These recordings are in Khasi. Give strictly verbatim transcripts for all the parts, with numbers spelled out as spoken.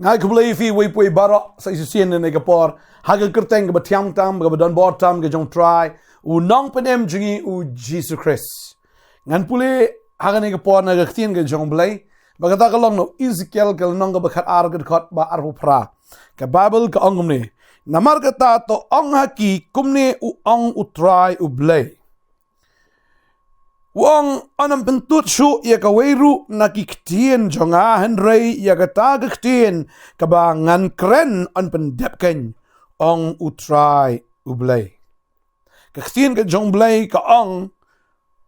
Nga ai khublei ïa phi wei pa wei baroh sa shisien ha kane ka por ha ka kyrteng kaba thiang tam, kaba don bor tam ka jong U Trai, U Nongpynim jong ngi U Jisu Khrist. Ngan pule ha kane ka por na ka ktien ka jong U Blei, ba kata ka long na u Ezekiel ka lynnong kaba khatar ka dkhot ba arphew phra. Ka Baibl ka ong kumne: Namar kata to ong ha ki, kumne u ong U Trai U Blei. U ong, yn ym pyntud shuh ïa kawei ruh na ki ktien jong nga, hynrei ïa kata ka ktien kaba ngan kren yn pyndep keiñ, ong U Trai U Blei. Ka ktien ka jong U Blei ka ong,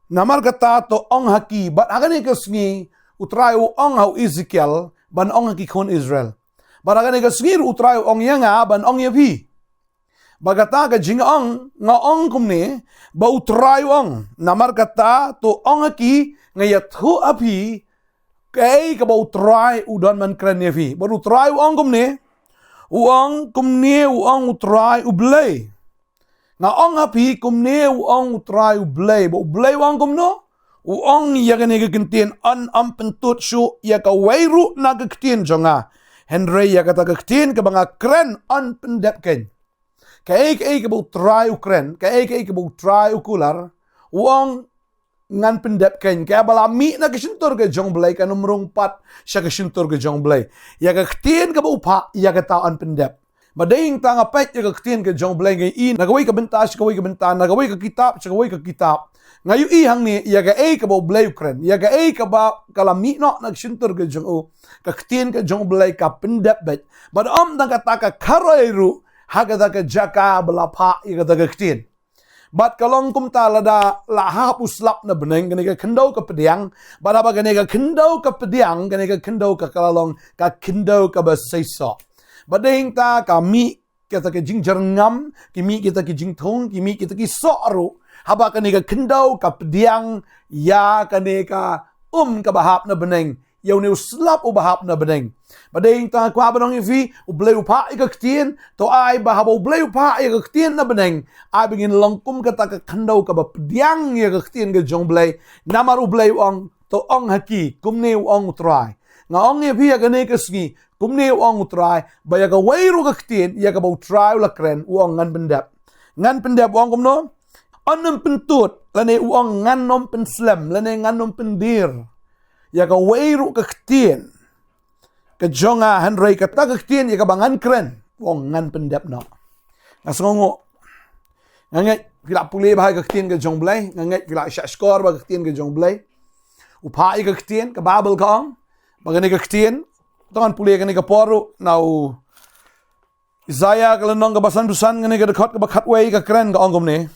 namar kata to ong ha ki, bad ha kane ka sngi U Trai u ong ha u Ezekiel ban ong ha ki khun Israel. Bad ha kane ka sngi ruh U Trai u ong ïa nga ban ong ïa phi. Bad kata ka jingong, nga ong kumne, ba U Trai u ong, namar kata to ong ha ki, nga ïathuh ha phi kaei kaba U Trai u don ban kren ïa phi. Bad U Trai u ong kumne, u ong kumne, u ong U Trai U Blei. Nga ong ha phi, kumne u ong U Trai U Blei. Bad U Blei u ong kumno? U ong ïa kane ka ktien, yn ym pyntud shuh ïa kawei ruh na ka ktien jong nga, hynrei ïa kata ka ktien kaba nga kren yn pyndep keiñ. Kaei kaei kaba U Trai u kren, kaei kaei kaba U Trai u kular, u ong ngan pyndep keiñ. Kaei ba la mih na ka shyntur ka jong U Blei kan ym rung pat sha ka shyntur ka jong U Blei. Ïa ka ktien kaba u phah, ïa kata yn pyndep. Bad dei hangta nga peit ïa ka ktien ka jong U Blei, nga ïohi na kawei ka bynta sha kawei ka bynta, na kawei ka kitab sha kawei ka kitab, nga ïohi hangne ïa kaei kaba U Blei u kren, ïa kaei kaba ka la mih noh na ka shyntur ka jong u. Ka ktien ka jong U Blei ka pyndep beit. Bad ym tang kata, ka kharoi ruh ha kata ka jaka ba la phah ïa kata ka ktien. Bad ka long kumta, lada la hap u slap na bneng, kane ka khyndew ka pdiang, bad haba kane ka khyndew ka pdiang, kane ka khyndew ka, ka la long ka khyndew kaba seisoh. Bad dei hangta ka mih kita ki jingjyrngam, ki mih kita ki jingthung, ki mih kita ki soh ruh, haba kane ka khyndew ka pdiang ïa kane ka um kaba hap na bneng, ïa une u slap uba hap na bneng. Bad dei hangta nga kwah ban ong ïa phi, U Blei u phah ïa ka ktien, to ai ba haba U Blei u phah ïa ka ktien na bneng, ai ba ngin long kum kata ka khyndew kaba pdiang ïa ka ktien ka jong U Blei. Namar U Blei u ong, to ong ha ki, kumne u ong U Trai. Nga ong ïa phi ha kane ka sngi, kumne u ong U Trai, ba ïa kawei ruh ka ktien ïa kaba U Trai u la kren, u ong ngan pyndep. Ngan pyndep, u ong kumno? Yn ym pyntud, lane u ong ngan ym pynslem, lane ngan ym pyndir ïa kawei ruh ka ktien ka jong nga, hynrei kata ka ktien ïa kaba ngan kren, u ong ngan pyndep noh. Nga sngewnguh. Nga ngeit phi la pule bha ïa ka ktien ka jong U Blei, nga ngeit phi la shahshkor bha ïa ka ktien ka jong U Blei. U phah ïa ka ktien, ka Baibl ka ong ba kane ka ktien, to ngan pule kane ka por ruh na u Isaïah ka lynnong kaba sanphew san, kane ka dkhot kaba khatwei, ka kren, ka ong kumne: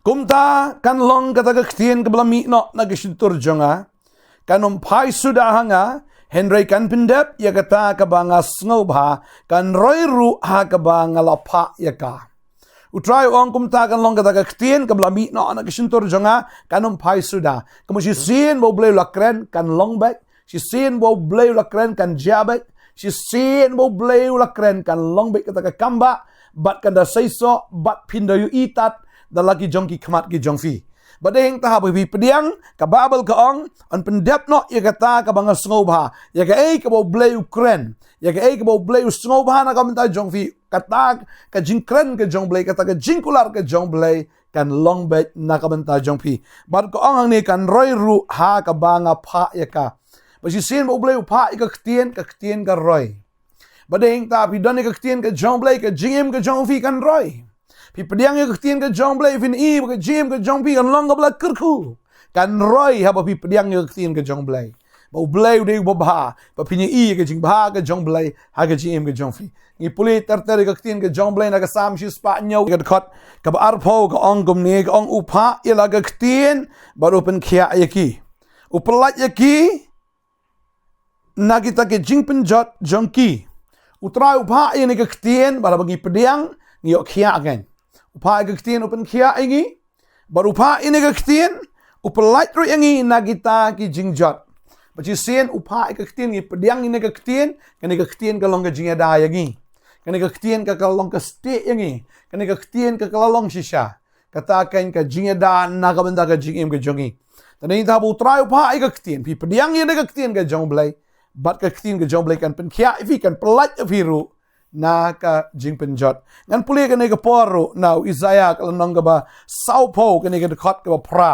Kumta kan long kata ka ktien kaba la mih noh na ka shyntur jong nga, kan ym phai suda ha nga, hynrei kan pyndep ïa kata kaba nga sngewbha, kan roi ruh ha kaba nga la phah ïa ka. U Trai u ong, kumta kan long kata ka ktien kaba la mih noh na ka shyntur jong nga, kan ym phai suda. Kumba shisien ba U Blei u la kren kan long beit, shisien ba U Blei u la kren kan jia beit, shisien ba U Blei u la kren kan long beit kata ka kam ba, bad kan da seisoh, bad phin da ïohi tad da la ki jong ki khmat ki jong phi. Bad dei hangta haba phi pdiang, ka Baibl ka ong, yn pyndep noh ïa kata kaba nga sngewbha, ïa kaei kaba U Blei u kren, ïa kaei kaba U Blei u sngewbha na ka bynta jong phi, kata ka jingkren ka jong U Blei, kata ka jingkular ka jong U Blei, kan long beit na ka bynta jong phi. Bad ka ong hangne kan roi ruh ha kaba nga phah ïa ka. Ba shisien ba U Blei u phah ïa ka ktien, ka ktien ka roi. Bad dei hangta phi don ïa ka ktien ka jong U Blei, ka jingim ka jong phi kan roi. Phi pdiang ïa ka ktien ka jong U Blei, phin i ba ka jingim ka jong phi kan long kaba la kyrkhu. Kan roi haba phi pdiang ïa ka ktien ka jong U Blei. Ba U Blei u dei uba bha, ba phin ïohi ïa ka jingbha ka jong U Blei ha ka jingim ka jong phi. Ngi pule ter ter ïa ka ktien ka jong U Blei na ka Salm shispah hynñiew, ka dkhot kaba arphew, ka ong kumne, ka ong, u phah ïa la ka ktien bad u pynkhiah ïa ki. U pyllait ïa ki na kita ki jingpynjot jong ki. U Trai u phah ïa kane ka ktien, bad haba ngi pdiang, ngi ïoh khiah keiñ. U phah ïa ka ktien, u pynkhiah ïa ngi, bad u phah ïa kane ka ktien, u pyllait ruh ïa ngi na kita ki jingjot. Ba shisien u phah ïa ka ktien, ngi pdiang ïa kane ka ktien, kane ka ktien ka long ka jingïada ïa ngi. Kane ka ktien ka, ka long ka stieh ïa ngi. Kane ka ktien ka, ka la long shisha kata keiñ ka jingïada na ka bynta ka jingim ka jong ngi. Te dei hangta ba U Trai u phah ïa ka ktien, phi pdiang ïa kane ka ktien ka jong U Blei, bad ka ktien ka jong U Blei kan pynkhiah ïa phi, kan pyllait ïa phi ruh na ka jingpynjot. Ngan pule kane ka por ruh na u Isaiah ka lynnong kaba sawphew, kane ka dkhot kaba phra.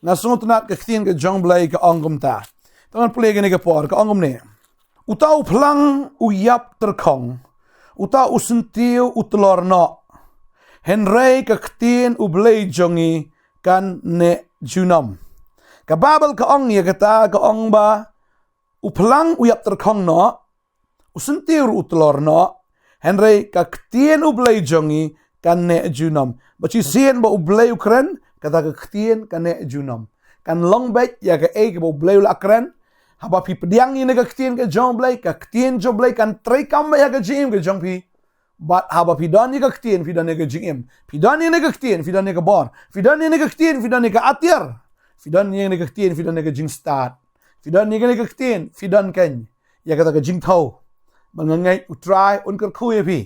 Nga sngewtynnat ka ktien ka jong U Blei ka ong kumta. To ngan pule kane ka por, ka ong kumne. Uta u phlang u ïap tyrkhong, uta u syntiew u tlor noh, hynrei ka ktien U Blei jong ngi kan neh junom. Ka Baibl ka ong ïa kata, ka ong ba u phlang u ïap tyrkhong noh, u syntiew ruh u tlor noh, hynrei ka ktien U Blei jong ngi kan neh junom. Ba shisien ba U Blei u kren, kata ka ktien kan neh junom. Kan long beit ïa kaei kaba U Blei u la kren. Haba phi pdiang ïa kane ka ktien ka jong U Blei, ka ktien jong U Blei kan treikam beit ha ka jingim ka jong phi. Bad haba phi don ïa ka ktien, phi don ïa ka jingim. Phi don ïa kane ka ktien, phi don ïa ka bor. Phi don ïa kane ka ktien, phi don ïa ka atiar. Phi don ïa kane ka ktien, phi don ïa ka jingstad. Phi don ïa kane ka ktien, phi don keiñ ïa kata ka jingthew. Ba nga ngeit U Trai un kyrkhu ïa phi.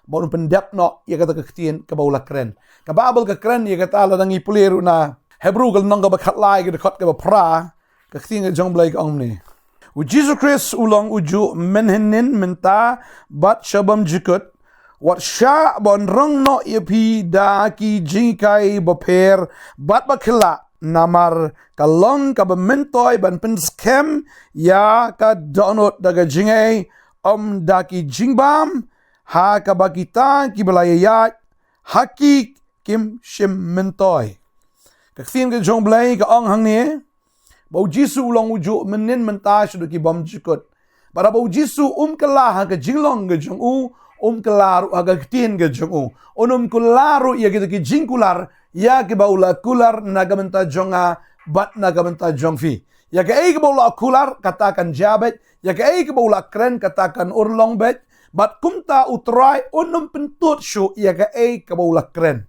Ba un pyndep noh ïa kata ka ktien kaba u la kren. Ka Baibl ka kren ïa kata, lada ngi pule ruh na Hebru ka lynnong kaba khatlai, ka dkhot kaba phra, ka ktien ka jong U Blei ka ong kumne. U Jisu Khrist u long ujuh mynhynnin, mynta bad sha bymjukut. Wat shah ban rong noh ïa phi da ki jinghikai bapher bad bakhlad, namar ka long kaba myntoi ban pynskhem ïa ka dohnud da ka jingaiei, ym da ki jingbam, ha kaba kita kiba la ïaid ha ki kim shym myntoi. Ka ktien ka jong U Blei ka ong hangne ba U Jisu u long ujuh mynhynnin, mynta shaduh ki bymjukut. Bad haba U Jisu um kylla ha ka jinglong ka jong u, um kylla ruh ha ka ktien ka jong u. Un ym kylla ruh ïa kita ki jingkular ïa kiba u la kular na ka bynta jong nga bad na ka bynta jong phi. Ïa kaei kaba u la kular, kata kan jia beit. Ïa kaei kaba u la kren, kata kan urlong beit. Bad kumta U Trai un ym pyntud shuh ïa kaei kaba u la kren.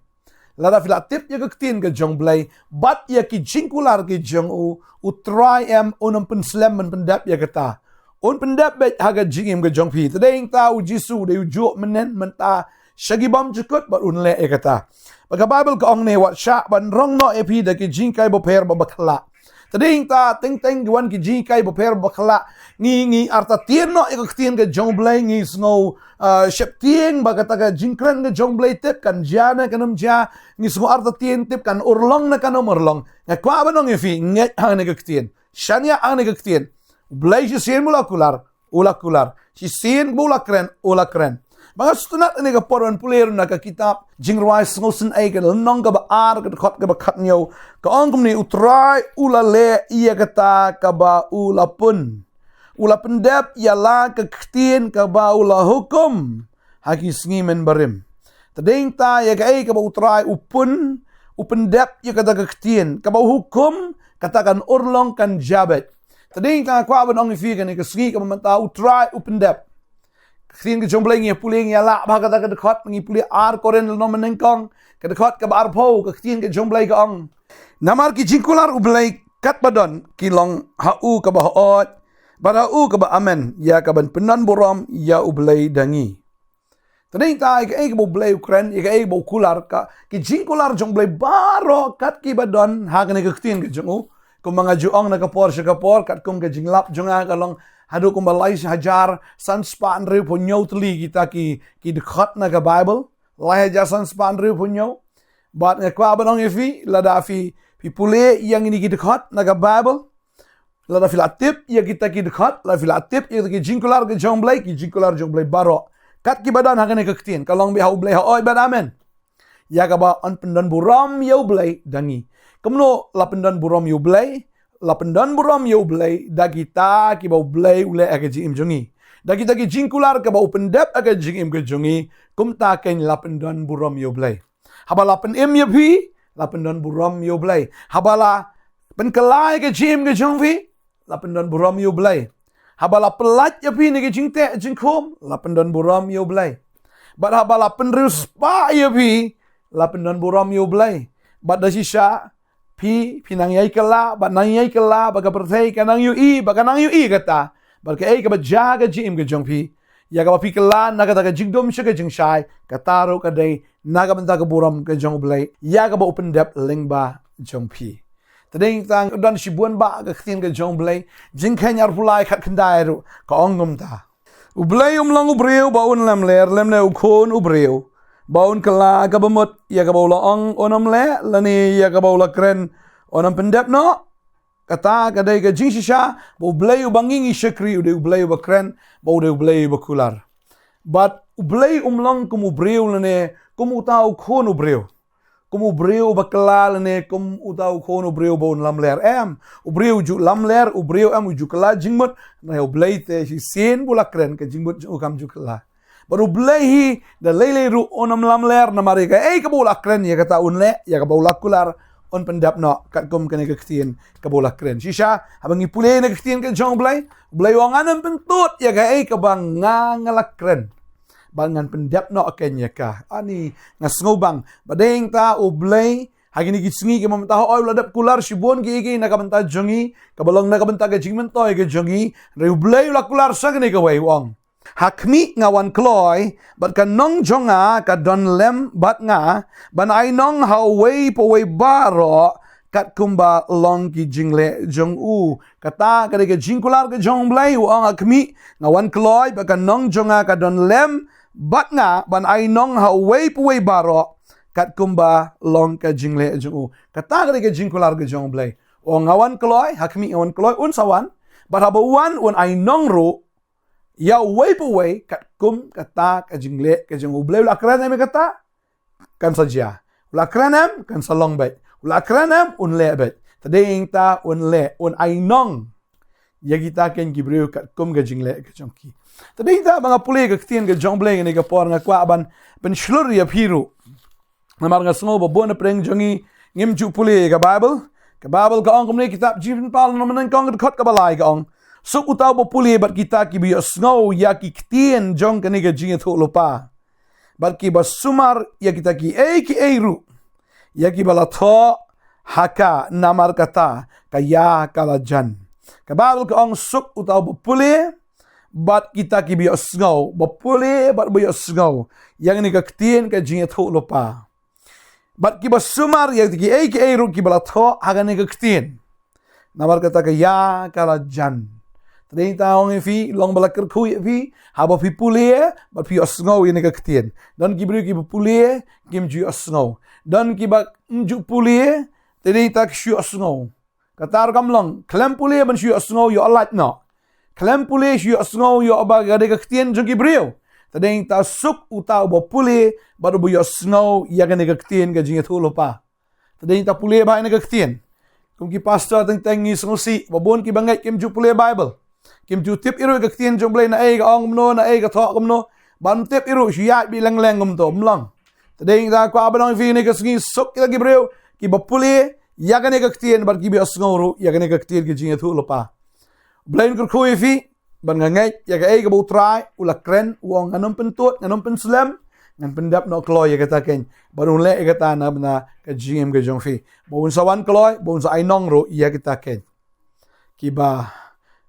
Lada phi la tip ïa ka ktien ka jong U Blei bad ïa ki jingkular ki jong u, U Trai em un ym pynslem ban pyndep ïa kata. Un pyndep beit ha ka jingim ka jong phi. Te dei nangta U Jisu u dei ujuh mynhynnin, mynta sha ki bymjukut bad un leh ïa kata. Bad ka Baibl ka ong ne, wat shah ban rong noh ïa phi da ki jinghikai bapher bad bakhlad. Te dei nangta teng teng ki wan ki jinghikai bapher bad bakhlad, ngi, ngi artatien noh ïa ka ktien ka jong U Blei, ngi sngew, ah, sheptieng ba kata ka jingkren ka jong U Blei tip kan jia ne kan ym jia, ngi sngew artatien tip kan urlong ne kan ym urlong. Nga kwah ban ong ïa phi, ngeit hangne ka ktien. Shaniah hangne ka ktien. U Blei shisien ba u la kular, u la kular. Shisien ba u la kren, u la kren. Ba nga sngewtynnat ïa kane ka por ban pule ruh na ka kitab Jingrwai Sngewsynei ka lynnong kaba ar, ka dkhot kaba khathynñiew. Ka ong kumne, U Trai u la leh ïa kata kaba u la pun. U la pyndep ïa la ka ktien kaba u la hukum ha ki sngi mynbarim. Te dei nangta ïa kaei kaba U Trai u pun, u pyndep ïa kata ka ktien kaba u hukum, kata kan urlong, kan jia beit. Te dei nangta nga kwah ban ong ïa phi kane ka sngi kaba mynta, U Trai u pyndep. Ka ktien ka jong U Blei ngi pule, ngi ïa lah bha kata ka dkhot, ngi pule Ar Korinth lynnong banyngkong, ka dkhot kaba arphew, ka ktien ka jong U Blei ka ong. Namar ki jingkular U Blei katba don ki long ha u kaba haoid bad ha u kaba amen, ïa kaban pyndonburom ïa U Blei da ngi. Te dei nangta ïa kaei kaba U Blei u kren, ïa kaei kaba u kular, ka, ki jingkular jong U Blei baroh kat kiba don ha kane ka ktien ka jong u. Kumba nga ju ong na ka por sha ka por, katkum ka jinglap jong nga ka long haduh kumba lai hajar san spah hynriewphew hynñiew tylli kita ki, ki dkhot na ka Baibl. Lai hajar san spah hynriewphew hynñiew. Bad nga kwah ban ong ïa phi, lada phi, phi pule ïa ngini ki dkhot na ka Baibl, lada phi la tip ïa kita ki dkhot, lada phi la tip ïa kita ki jingkular ka jong U Blei, ki jingkular jong U Blei baroh kat kiba don ha kane ka ktien, ka long beit ha U Blei haoid bad amen. Ïa kaba yn pyndonburom ïa U Blei da ngi. Kumno la pyndonburom ïa U Blei? La pyndonburom ïa U Blei da kita kiba U Blei u leh ha ka jingim jong ngi. Da kita ki jingkular kaba u pyndep ha ka jingim ka jong ngi, kumta keiñ la pyndonburom ïa U Blei. Haba la pynim ïa phi, la pyndonburom ïa U Blei. Haba la pynkylla ïa ka jingim ka jong phi, la pyndonburom ïa U Blei. Haba la pyllait ïa phi na ka jingteh jingkhum, la pyndonburom ïa U Blei. Bad haba la pynriewspah ïa phi, la pyndonburom ïa U Blei. Bad da shisha, phi, phi nang ïai kylla, bad nang ïai kylla, bad ka pyrthei ka nang ïohi, bad ka nang ïohi kata. Bad kaei kaba jia ha ka jingim ka jong phi, ïa kaba phi kylla na kata ka jingdum sha ka jingshai, kata ruh ka dei na ka bynta ka burom ka jong U Blei ïa kaba u pyndep lyngba jong phi. Te dei tang don shibun ba ka ktien ka jong U Blei, Jingkheiñ arphew lai khatkhyndai ruh ka ong kumta. U Blei um long u briew ba un lamler, lymne u khun u briew ba un kylla, kaba mut ïa kaba u la ong un ym leh, lane ïa kaba u la kren un ym pyndep noh. Kata ka dei ka jingshisha ba U Blei uba ngi ngi shakri u dei U Blei uba kren, ba u dei U Blei uba kular. Bad U Blei um long kum u briew lane kum uta u khun u briew. Kum u briew uba kylla lane kum uta u khun u briew ba un lamler, em. U briew u ju lamler, u briew em u ju kylla jingmut, hynrei U Blei te shisien ba u la kren ka jingmut jong u kam ju kylla. Bad U Blei hi da lei lei ruh un ym lamler, namar ïa kaei kaba u la kren ïa kata un leh, ïa kaba u la kular un pyndep noh katkum kane ka ktien kaba u la kren. Shisha haba ngi pule na ka ktien ka jong U Blei, U Blei u ong, ngan ym pyntud ïa kaei kaba nga nga la kren, bad ngan pyndep noh kein ïa ka. Ani, nga sngewbang ba dei tang U Blei ha kine ki sngi kiba mynta, hooid, u la dep kular shibun kiei kiei na ka bynta jong ngi, kaba long na ka bynta ka jingmyntoi ka jong ngi, hynrei U Blei u la kular sa kane kawei, u ong, ha khmih nga wan kloi, bad ka nong jong nga ka don lem bad nga ban ai nong ha uwei pa uwei baroh katkum ba long ki jingleh jong u. Kata ka dei ka jingkular ka jong U Blei, u ong, ha khmih nga wan kloi, bad ka nong jong nga ka don lem bad nga ban ai nong ha uwei pa uwei baroh katkum ba long ka jingleh jong u. Kata ka dei ka jingkular ka jong U Blei. U ong, nga wan kloi, ha khmih nga wan kloi, un sa wan, bad haba u wan un ai nong ruh ïa uwei pa uwei katkum kata ka jingleh ka jong U Blei. U la kren em ïa kata, kan sa jia. U la kren em, kan sa long beit. U la kren em, un leh beit. Te dei tang un leh, un ai nong ïa kita kein ki briew katkum ka jingleh ka jong ki. Te dei tang ba nga pule ka ktien ka jong U Blei kane ka por, nga kwah ban pynshlur ïa phi ruh. Namar nga sngew ba bun na pdeng jong ngi ngim ju pule ka Baibl. Ka Baibl ka ong kumne, kitab Jingpynpaw lynnong ba nyngkong, dkhot kaba lai ka ong, suk uta uba pule bad kita kiba ïohsngew ïa ki ktien jong kane ka jingïathuhlypa, bad kiba sumar ïa kita kiei kiei ruh ïa kiba la thoh ha ka, namar kata ka ïa ka la jan. Ka Baibl ka ong, suk uta uba pule bad kita kiba ïohsngew, ba pule bad ba ïohsngew ïa kane ka ktien ka jingïathuhlypa, bad kiba sumar ïa kiei kiei ruh kiba la thoh ha kane ka ktien, namar kata ka ïa ka la jan. Te dei tang ong ïa phi, long ba la kyrkhu ïa phi haba phi pule bad phi ïohsngew ïa kane ka ktien. Don ki briew kiba pule, kim ju ïohsngew. Don kiba ym ju pule, te dei tang ki shu ïohsngew. Kata ruh kam long, khlem pule ban shu ïohsngew, ïoh lait noh. Khlem pule shu ïohsngew, ïoh ba ka dei ka ktien jong ki briew. Te dei tang suk uta uba pule bad uba ïohsngew ïa kane ka ktien ka jingïathuhlypa. Te dei tang pule bha ïa kane ka ktien. Kum ki pastor teng teng ngi sngewsih ba bun kiba ngeit kim ju pule Baibl, kim ju tip ei ruh ka ktien jong U Blei naei ka ong kumno, naei ka thoh kumno. Bym tip ei ruh, shu ïaid beit leng leng kumto, ym long. Te dei tang kwah ban ong ïa phi kane ka sngi, suk kita ki briew kiba pule ïa kane ka ktien bad kiba ïohsngew ruh ïa kane ka ktien ka jingïathuhlypa. U Blei un kyrkhu ïa phi. Bad nga ngeit ïa kaei kaba U Trai u la kren, u ong, ngan ym pyntud, ngan ym pynslem, ngan pyndep noh kloi ïa kata kein, bad un leh ïa kata na bynta ka jingim ka jong phi, ba un sa wan kloi, ba un sa ai nong ruh ïa kita kein kiba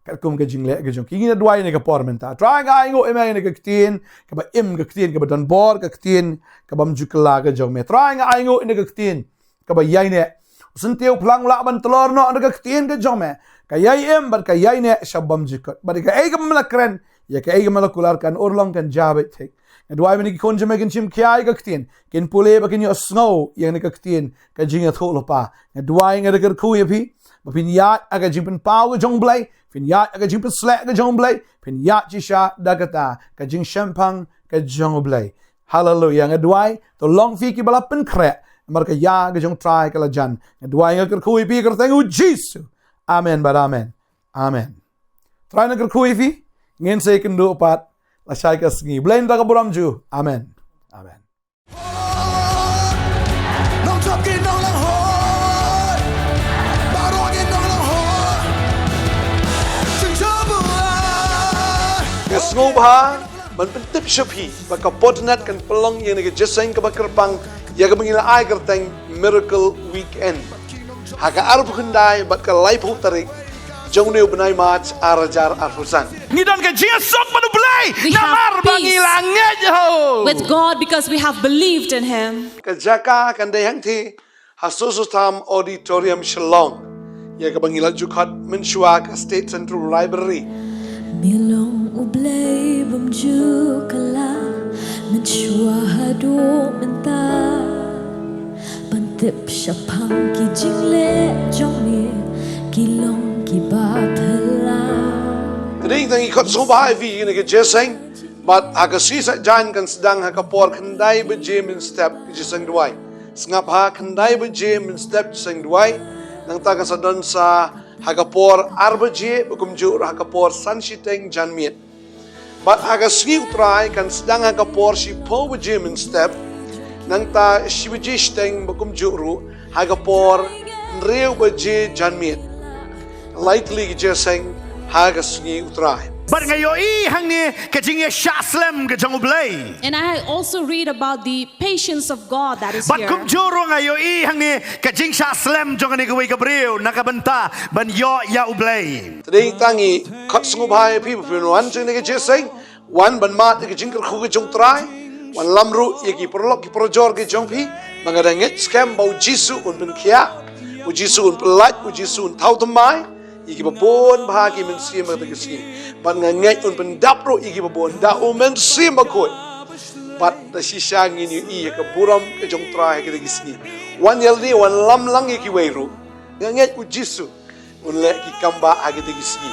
katkum ka jingleh ka jong ki. Ngin ïa duwai ïa kane ka por mynta. Trai, nga ainguh ïa me ïa kane ka ktien kaba im, ka ktien kaba don bor, ka ktien kaba ym ju kylla ka jong me. Trai, nga ainguh ïa kane ka ktien kaba ïaineh. U syntiew phlang u lah ban tlor noh na ka ktien ka jong me, ka ïai im bad ka ïaineh sha bymjukut. Bad kaei kaba me la kren, ïa kaei kaba me la kular, kan urlong, kan jia beit thik. Nga duwai ba kine ki khun jong me kin shim khia ïa ka ktien, kin pule bad kin ïohsngew ïa kane ka ktien ka jingïathuhlypa. Nga duwai, nga da kyrkhu ïa phi ba phin ïaid ha ka jingpynpaw ka jong U Blei, phin ïaid ha ka jingpynsleh ka jong U Blei, phin ïaid shisha da kata ka jingshemphang ka jong U Blei. Haleluia. Nga duwai to long phi kiba la pynkhreh, namar ka ïa ka jong U Trai ka la jan. Nga duwai, nga kyrkhu ïa phi ha ka kyrteng U Jisu. Amen bad amen. Amen. Trai un kyrkhu ïa phi. Ngin sa ïakynduh pat lashai ka sngi. Blei un da ka burom jong u. Amen. Amen. Nga sngewbha ban pyntip sha phi ba ka Podnet kan pynlong ïa kane ka jingïaseng kaba kyrpang ïa kaba ngi la ai kyrteng Miracle Weekend ha ka arphew khyndai bad ka laiphew tarik jong une u bnai March ar hajar arphew san. Ngi don ka jingïasuk bad U Blei namar ba ngi la ngeit ha u. With God because we have believed in him. Ka jaka kan dei hangtei ha Sossotham Auditorium, Shillong. ïa kaba ngi la ju khot mynshuwa ka State Central Library. Me long U Blei bym ju kylla, mynshuwa haduh mynta. Ban tip shaphang ki jingleh jong me, ki long kiba phylla. Te dei tang ngi khot sngewbha ïa phi ïa kane ka jingïaseng. Bad ha ka sngi Saitjaiñ kan sdang ha ka por khyndai baje mynstep ka jingïaseng duwai. Sngap ha, khyndai baje mynstep jingïaseng duwai. Nangta kan sa don sa ha ka por ar baje, ba kumjuh ruh ha ka por san shiteng janmiet. Bad ha ka sngi U Trai kan sdang ha ka por shiphew baje mynstep. Nangta shi baje shiteng, ba kumjuh ruh ha ka por hynriew baje janmiet. Lai tylli ki jingïaseng ha ka sngi U Trai. Bad nga ïohi hangne ka jingïashah slem ka jong U Blei. And I also read about the patience of God that is Bad here. Kumjuh ruh nga ïohi hangne ka jingshah slem jong kane kawei ka briew na ka bynta ban ïoh ïa U Blei. Te dei tang ngi khot sngewbha ïa phi ba phin wan jong kane ka jingïaseng. Wan ban mad ïa ka jingkyrkhu ka jong U Trai. Wan lam ruh ïa ki paralok ki parajor ki jong phi. Ba nga da ngeit skhem ba U Jisu un pynkhiah, U Jisu un pyllait, U Jisu un thaw thymmai ïa kiba bun bha ki mynsiem ha kata ka sngi. Bad nga ngeit un pyndap ruh ïa kiba bun da U Mynsiem Bakhuid. Bad da shisha ngin ïohi ïa ka burom ka jong U Trai ha kata ka sngi. Wan ïalade, wan lam lang ïa kiwei ruh. Nga ngeit U Jisu un leh ki kam ba ha kata ka sngi.